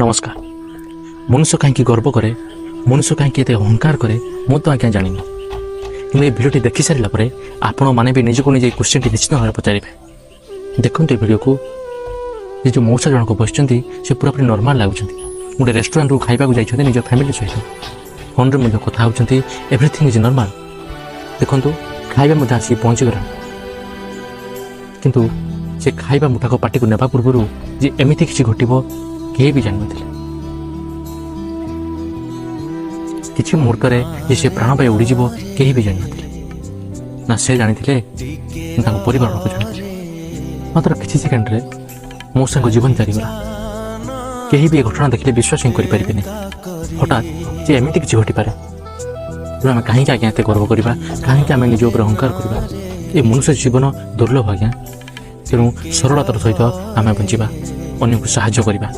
ନମସ୍କାର। ମନୁଷ୍ୟ କାହିଁକି ଗର୍ବ କରେ, ମନୁଷ୍ୟ କାହିଁକି ଏତେ ଅହଙ୍କାର କରେ, ମୁଁ ତ ଆଜ୍ଞା ଜାଣିନି। କିନ୍ତୁ ଏ ଭିଡ଼ିଓଟି ଦେଖି ସାରିଲା ପରେ ଆପଣମାନେ ବି ନିଜକୁ ନିଜେ ଏଇ କ୍ୱେଶ୍ଚିନ୍ଟି ନିଶ୍ଚିତ ଭାବରେ ପଚାରିବେ। ଦେଖନ୍ତୁ ଏ ଭିଡ଼ିଓକୁ। ଏ ଯେଉଁ ମଉସା ଜଣକ ବସିଛନ୍ତି, ସେ ପୁରାପୁରି ନର୍ମାଲ ଲାଗୁଛନ୍ତି। ଗୋଟେ ରେଷ୍ଟୁରାଣ୍ଟରୁ ଖାଇବାକୁ ଯାଇଛନ୍ତି ନିଜ ଫ୍ୟାମିଲି ସହିତ। ଫୋନ୍ରେ ମଧ୍ୟ କଥା ହେଉଛନ୍ତି। Everything is normal. ଦେଖନ୍ତୁ, ଖାଇବା ମଧ୍ୟ ଆସିକି ପହଞ୍ଚିଗଲାଣି। କିନ୍ତୁ ସେ ଖାଇବା ମୁଠାକ ପାଟିକୁ ନେବା ପୂର୍ବରୁ ଯେ ଏମିତି କିଛି ଘଟିବ, କେହି ବି ଜାଣିନଥିଲେ। କିଛି ମୁହୂର୍ତ୍ତରେ ଯେ ସେ ପ୍ରାଣ ପାଇଁ ଉଡ଼ିଯିବ, କେହି ବି ଜାଣିନଥିଲେ। ନା ସେ ଜାଣିଥିଲେ, ନା ତାଙ୍କ ପରିବାର ଲୋକ ଜାଣିଥିଲେ। ମାତ୍ର କିଛି ସେକେଣ୍ଡରେ ମଉସାଙ୍କ ଜୀବନ ଚାଲିଗଲା। କେହି ବି ଏ ଘଟଣା ଦେଖିଲେ ବିଶ୍ୱାସ ହିଁ କରିପାରିବେନି ହଠାତ୍ ଯେ ଏମିତି କିଛି ଘଟିପାରେ। ତେଣୁ ଆମେ କାହିଁକି ଆଜ୍ଞା ଏତେ ଗର୍ବ କରିବା? କାହିଁକି ଆମେ ନିଜ ଉପରେ ଅହଙ୍କାର କରିବା? ଏ ମନୁଷ୍ୟ ଜୀବନ ଦୁର୍ଲଭ ଆଜ୍ଞା। ତେଣୁ ସରଳତାର ସହିତ ଆମେ ବଞ୍ଚିବା, ଅନ୍ୟକୁ ସାହାଯ୍ୟ କରିବା।